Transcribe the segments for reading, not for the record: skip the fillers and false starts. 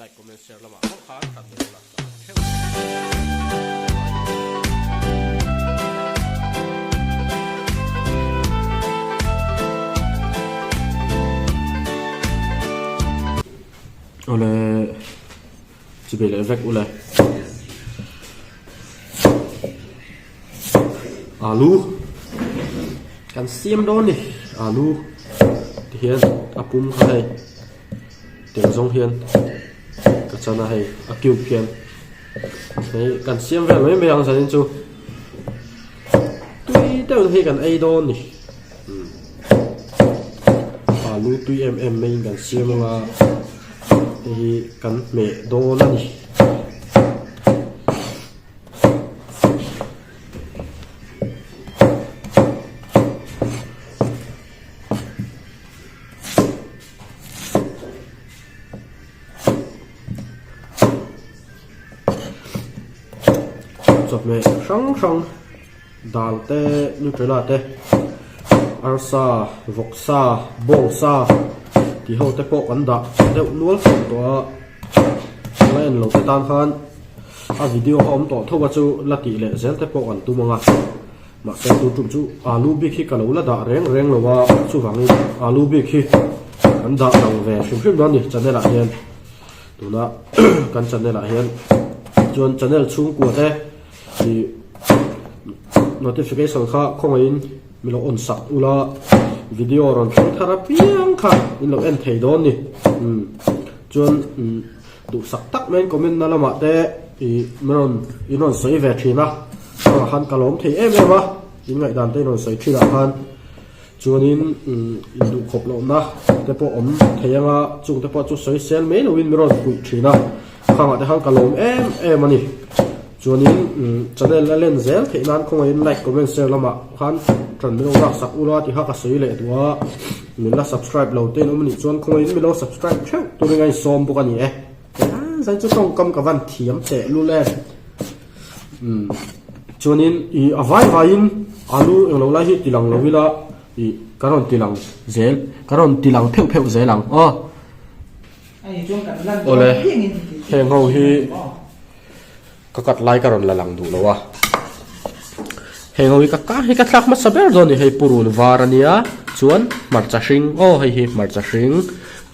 Like comment share lamah pawh khan kan lo la sak theuh ang. Awle chubei leh vek ule alu kan siam dawn ni alu tihian a pum kha hei. Tiang zawng hian ka chan a hei a cube hian hei kan siam vel mai mai ang zanin chu tui deuh hi kan ei dawn ni umm alu tui em em mai in kan siam anga hei hi kan hmeh dawn a ni. Chawhmeh hrang hrang dal te nutella te arsa vawksa bawngsa tih ho te pawh kan dah deuh nual fawm tawh a la en lo te tan khan a video a awm tawh tho a chu la tih leh zel te pawh kan tum ang a. Mahse tu tum chu alu bik hi ka lo la dah reng reng lo a, chuvangin alu bik hi kan dah lang ve hrim hrim dawn a ni channel ah hian tuna kan channel ah hian chuan channel chhungkua te ih notification kha khawngaihin min lo on sak ula video rawn thleng thar apiang kha in lo en thei dawn a ni umm chuan umm. Duhsak tak maiin comment na lamah te ih min rawn in rawn sawi ve thin a, chungah khan ka lawm thei em em a, in ngaihdan te in rawn sawi thin ah khan chuanin umm in duhkhawp lohna te pawh awm thei anga chung te pawh chu sawi sel mai loin min rawn puih thin a, khangah te khan ka lawm em em a ni. Chuanin umm channel a len zel theih nan khawngaihin like comment share lamah khan tan min lo lak sak ula tih kha ka sawi leh duh a, min la subscribe lo te in awm anih chuan khawngaihin min lo subscribe theuh turin a insawm bawk a ni e. Zai chu tawngkam ka van thiam teh lul e. Umm chuanin ih a vai vaiin alu englo lai hi tilang lo ila ih ka rawn tilang zel ka rawn tilang pheuh pheuh zel ang aw. Awle heng ho hi. Ka cut lai ka rawn la lang duh lo a, heng ho hi ka ka hi ka thlak hmasa ber dawn a ni hei purun var a nia chuan hmarcha hring aw hei hi hmarcha hring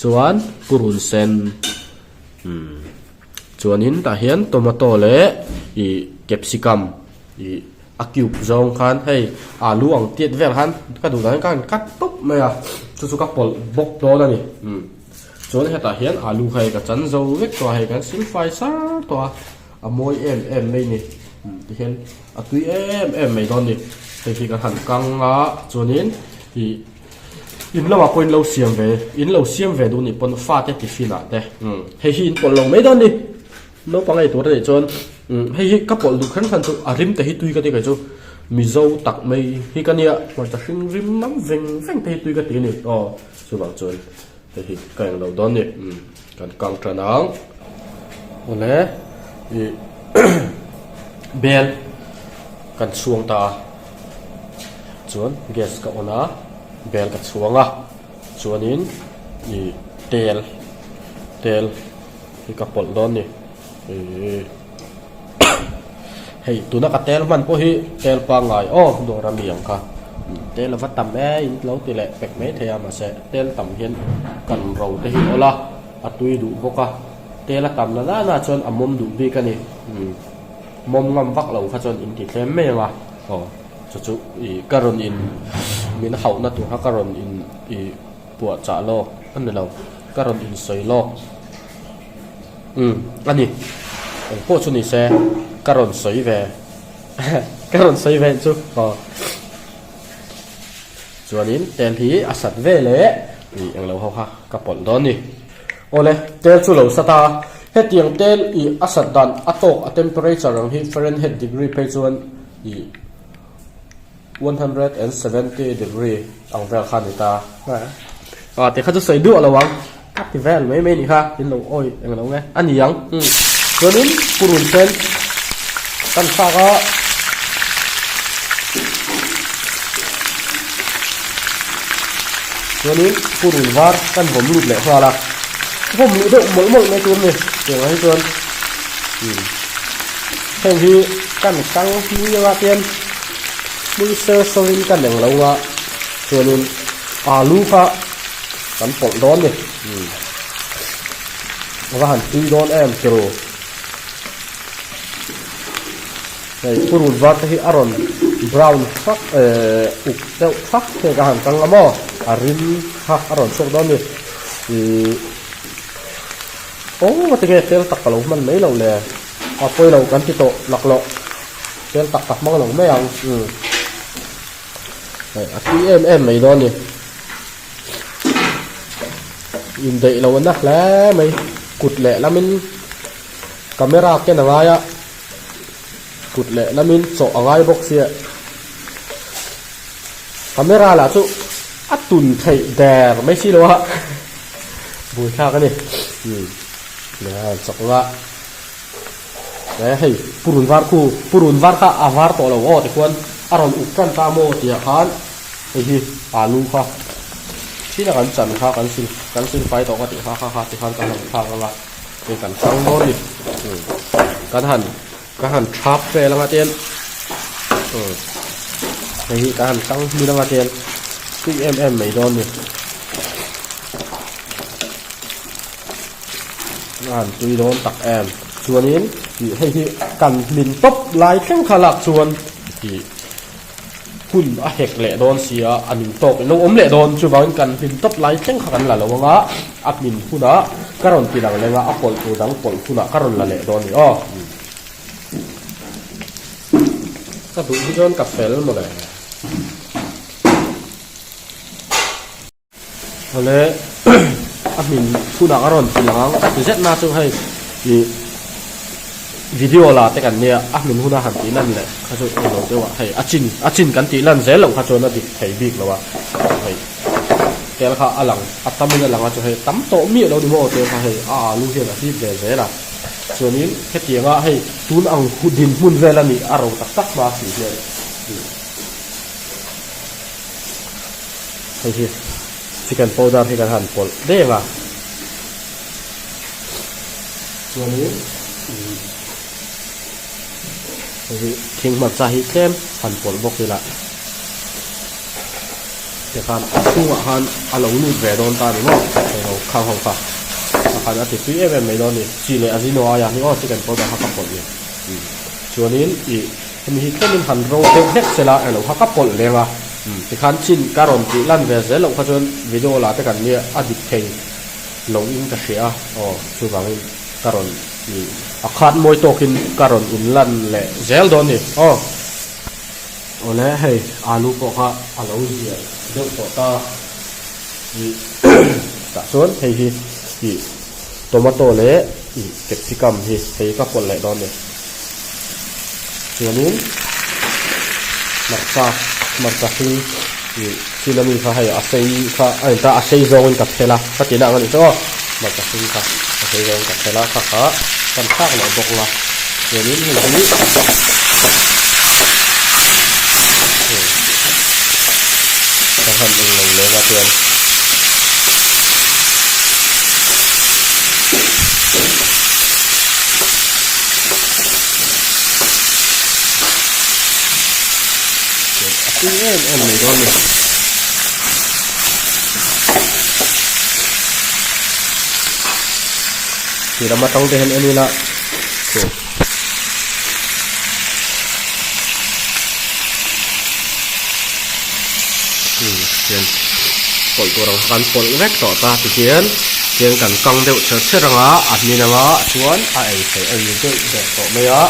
chuan purun sen umm chuanin tah hian tomato leh ih capsicum ih a cube zawng khan hei alu ang tiat vel khan ka duh dan hian ka han cut tawp mai a chu chu ka pawlh bawk dawn a ni umm. Chuan hetah hian alu kha hei ka chan zo vek tawh a, hei kan sil fai sar tawh a, a mawi em em mai ni. Tihian a tui em em mai dawn ni. Hei hi kan han kang a, chuanin ih in lamah pawh in lo siam ve, in lo siam ve duh nih pawn fate tiffin ah te hei hi in pawlh lo mai dawn ni. Naupang ei tur a nih chuan hei hi ka pawlh duh kher khan chu a rim te hi tui ka ti kei chu Mizo tak mai hi ka nia, hmarcha hring rim nam veng veng te hi tui ka ti a ni aw chuvang chuan. Hei hi ka eng lo dawn ni umm kan kang tan ang awle ih bel kan chhuang ta a chuan gas ka on a bel ka chhuang a chuanin ih tel tel hi ka pawlh dawn ni ih hei tuna ka tel hman pawh hi tel pangngai aw dawr ami ang kha tel a va tam e in lo ti leh pek mai thei a mahse tel tam hian kan ro te hi awla a tui duh bawk a tel a tam na nana chuan a mawm duh bik a ni umm mawm ngam vak lo kha chuan in ti tlem mai ang a aw chu chu ih ka rawn in min hauh na tur kha ka rawn in ih puah chah lawk a ni lo ka rawn in sawi lawk. Umm a ni. Eng pawh chu ni se ka rawn sawi ve ka rawn sawi ve chu aw. Chuanin tel hi a sat ve leh ih englo ho kha ka pawlh dawn ni. Awle tel chu lo sat a, hetiang tel ih a sat dan a tawk a temperature ang hi Fahrenheit degree phei chuan ih 170 degree ang vel kha a ni ta. Ah tikha chu sawi duah lo ang. Ka ti vel mai mai nih kha in lo awi eng lo nge a ni ang. Chuanin purun sen kan thlak a. Chuanin purun var kan vawm lut leh nghal a. Vawm luh deuh mawlh mawlh mai tur a ni tiang ah hi chuan umm heng hi kan kang hmui anga tian hmui ser sawr in kan eng lo a chuanin alu kha kan pawlh dawn a ni umm a va han tui dawn em turu hei purun var te hi a rawn brown thak ehh uk deuh thak te ka han kang a maw a rim kha a rawn chhuak dawn a ni. Ihh aw tinge tel tak ka lo hman mai loh le a pawi lo kan ti tawh laklawh tel tak ka hmang lo mai ang umm hei a tui em em mai dawn a ni indaih lo na hle mai kut leh lamin camera ken a ngai a kut leh lamin chawh a ngai bawk sia camera lah chu. A tun theih der mai si lo a, buaithlak a ni. Umm a chawk nga e hei purun var khu purun var kha a var tawh lo aw tikhuan a rawn uk tan ta maw tih ah khan hei hi alu kha thil a kan chan kha kan sil kan sil fai tawh ka tih kha kha kha tikhan kan han thlak ang a hei kan chang dawn a ni umm kan han Ka han thap vel anga tian umm hei hi ka han tang hmin anga tian tui em em mai dawn ni a han tui dawn tak em chuanin ih hei hi kan hmin tawp lai thleng kha lak chuan ih hun a hek leh dawn si a a ning tawk in lo awm leh dawn chuvangin kan hmin tawp lai thleng kha kan la lo anga a hmin hunah ka rawn ti lang leng a a pawlh tur dang pawlh hunah ka rawn la leh dawn a ni aw. Ka duh hi chuan ka fel mawle. Awle a hmin hunah ka rawn ti lang ang ka ti zet na chu hei ih video la te kan nia a hmin huna han tih lan leh kha chu englo deuh a hei a chin a chin kan tih lan zel loh kha chuan a dik thei bik lo a hei tel kha a lang a tamin a lang a chu hei tam tawh miah lo ni maw tel kha hei a alu hian a hip ve zel a chuanin hetianga hei tun ang dinhmun vel a nih a ro tak tak hma si hian. Hei hi chicken powder hi kan han pawlh deng a chuanin hei hi thing hmarcha hi tlem han pawlh bawk ila tikhan a chhungah khan a lo lut ve dawn ta a ni maw hei ho khang ho kha a khan a ti tui em em mai dawn a ni chi leh a zino aia hi aw chicken powder kha ka pawlh ni chuanin ih Hemi hi tlemin han ro deuh hlek se la elo kha ka pawlh leng a, tikhan chin ka rawn tih lan ve zel loh kha chuan video lah te kan nia a dik thei lo in ka hria a, aw chuvangin ka rawn ih a khat mawi tawkin ka rawn in lan leh zel dawn ni aw. Awle hei alu pawh kha a lo zia deuh tawh ta ih tah chuan hei hi ih tomato leh ih capsicum hi hei ka pawlh leh dawn ni. Chuanin hmarcha hmarcha hring ih chin ami kha hei a sei kha a inta a sei zawngin ka phel a ka tihna ang a nih chu aw hmarcha hring kha a sei zawngin ka phel a kha kha kan thlak leh bawk la chuanin hei hi ka han englo leng a chuan. A tui em em mai dawn a ni. Ti lam atang te hian en ila chu hmm hian pawlh tur ang kha kan pawlh vek tawh ta tihian tiang kan kang deuh chher chher anga a hmin anga chuan a ei theih a ni deuh deuh tawh mai a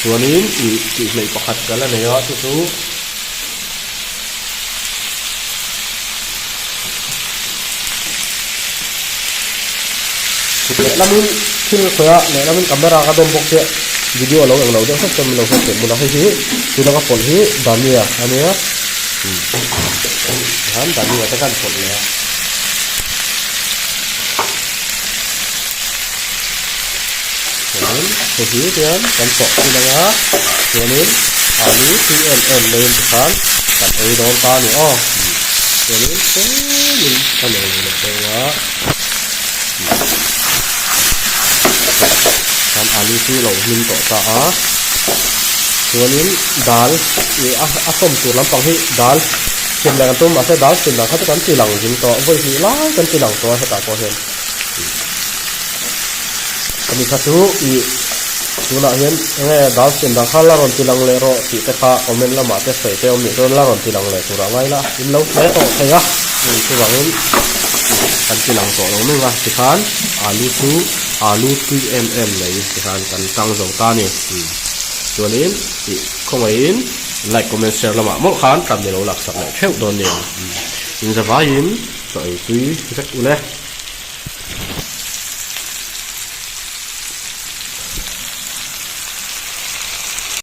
chuanin ih tih hleih pakhat ka la nei a chu chu Kut lehlamin thil ka khawih a, lehlamin camera ka dawm bawk chiah video a lo englo deuh hlek chuan min lo hriat theih bul a, hei hi tuna ka pawlh hi dania a nia tihian dania te khan pawlh leh a. Chuanin hei hi tihian kan chawh thin ang a, chuanin alu tui em em maiin tikhan kan ei dawn ta a ni aw. Chuanin tlemin ka nei lo leh dawn a. Alu chu lo hlim tawh ta a, chuanin dal ih a a sawm tur lampang hi dal siam leh kan tum mahse dal siam dan kha chu kan ti lang zing tawh vawi hnih lai kan ti lang tawh a hetah pawh hian ani kha chu ih tunah hian enge dal siam dan kha la rawn ti lang leh rawh tih te kha comment lamah te sawi te awm nih chuan la rawn ti lang leh tur ah ngai la in lo hle tawh thei a chuvangin kan ti lang tawh lo mai ang a tikhan alu chu. Alu tui em em mai tikhan kan tang zo ta a ni. Chuanin ih khawngaihin like comment share lamah mawlh khan kan ni lo laksak leh theuh dawn nia. Inzavaiin chaw ei tui vek ule.